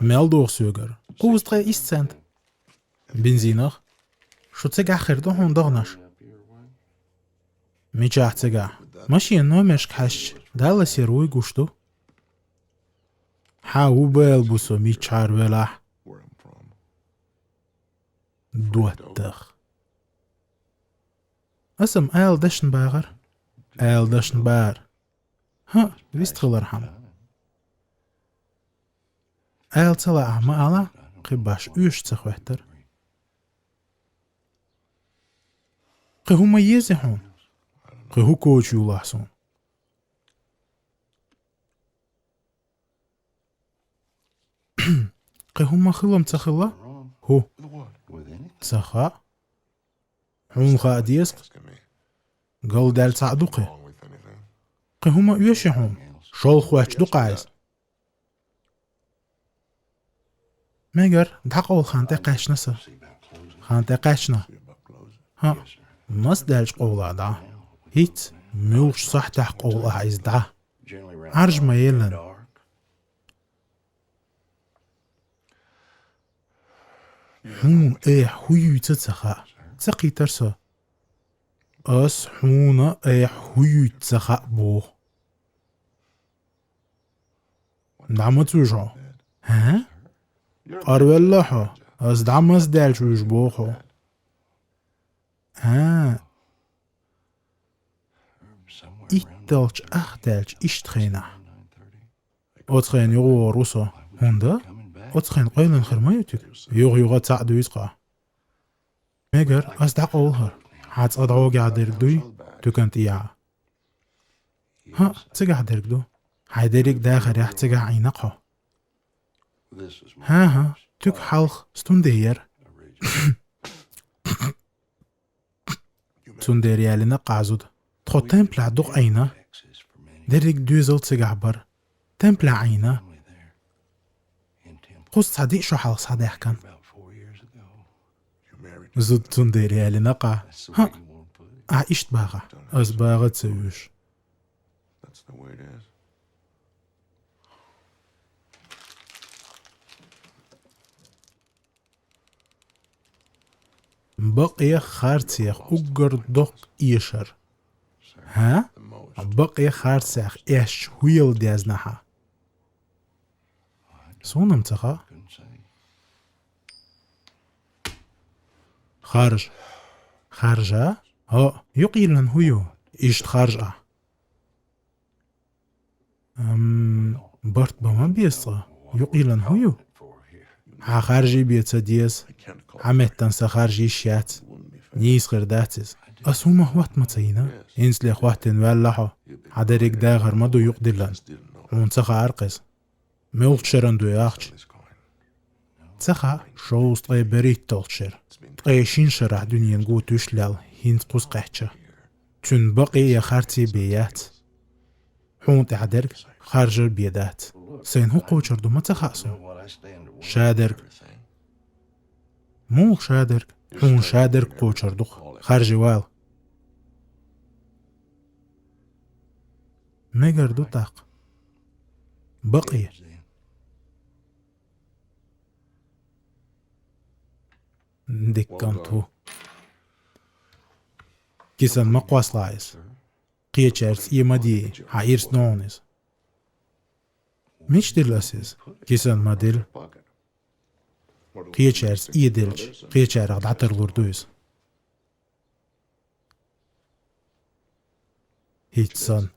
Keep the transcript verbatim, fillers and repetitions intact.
Мел доху соьгара? Кхузткъе исс цент. Бензинах? Шу цигахь хир ду хьуна догӀанаш? Мичахь цигахь? Машина номершка хьаьжча, Далласера вуй гуш ду. Хьан ву бала бу со миччахьара велахь? ДоттагӀа. Аса-м ала дашна багӀар. Ала дашна бара. ХӀаъ, вист хилар хьан. Ала ца лаахь ма ала, кхин баш оьшуш ца хӀоьттара. Кхин хӀума езий хьуна? Кхин хӀу коча юлахь суна? Кхин хӀума хила-м ца хилла? ХӀу? Ца хаьа. Хьуна хаа деза-кх. Галдаьлла цхьаъ ду кхин? Кхин хӀума оьший хьуна? ШолгӀа хоьттуш ду-кх иза. Мегар, дӀакъовла, хан тӀекхаьчна со. Хан тӀекхаьчна? ХӀаъ, мас даьлча къовла дӀа. ХӀинца, муьлхачу сахьтехь къовла ахь иза дӀа. Ӏаржа ма елла. Хьуна айхьа хӀу юьйцу ца хаьа. Ца кхийтар со. Ас хьуна айхьа хӀу юьйцу ца хаьа боху. ДӀа ма ца вуьжу хьо? ХӀа? Къарвелла хьо? Ас дӀа мас даьлча вуьжу боху хьо. ХӀа? Итталчу ах даьлча иштта хенахь. Оцу хенахь юха вогӀур ву со. ХӀунда? Оцу хенахь къайлан хир ма ю туька. Юха-юха цхьаъ дуьйцу-кх. Мегар, ас дӀакъовла хӀара. Хьан цӀа дӀогахь дерг дуй, туькана тӀехьа? ХӀаъ, цигахь дерг ду. Хьайн дерриг дахарехь цигахь Ӏийна-кх хьо. ХӀан-хӀа, туька хьалха стунде яра. Цундела ялийна-кх зуда. Тхо темплехь ду-кх Ӏийна. Дерриг доьзал цигахь бара. Темплехь Ӏийна. Кхуза цхьа диъ шо хьалха схьадаьхкина. Зуда цундела ялийна-кх. ХӀаъ, ахь иштта бахахь, ас багӀа ца вуьжу. Бакъех, харцех уггар доккха эшар. ХӀа? Бакъех, харцех эшча хӀу яла дезна хьан? Суна-м ца хаьа. Харжа. Харжа? ХӀаъ, юкъ йиллина хӀу ю? Иштта харжа ахь. Ам, барт бан ма беза цкъа. Юкъ йиллина хӀу ю? Хьан харжа бен ца деза. Хьан меттана сан харжа йиш яц. Нийса хир дац иза. Ас хӀума хӀотта ма ца йина. ХӀинцале хӀоттийна ваьлла хьо. Хьан дерриг дахар ма ду юкъ диллина. Хьуна ца хаьара-кх иза. Муьлхачу шеран ду ахча? Ца хаьа, шовзткъе берхӀитталгӀачу шеран. Ткъе шина шарахь дуьненан гуо туьйсуш лелла, хӀинца кхуза кхаьчча. Цуьнан бакъе я харце бен яц. Хьуна тӀехь дерг харжа бен дац. Сайна хӀун кхочур ду ма ца хаьа суна. Ша дерг. Муха ша дерг? Хьуна ша дерг кхочур ду-кх. Харжа вала. Мегар ду тӀаккха? Бакъе. Дика кӀант ву. Кисана ма кхоссалахь иза. Кхечаьрца Ӏе ма де, хьан ирс ду хьуна иза. Мича дилла ас иза? Кисана ма дилла. Кхечаьрца Ӏе делча, кхечарах дӀатарлур ду иза. ХӀинца санна.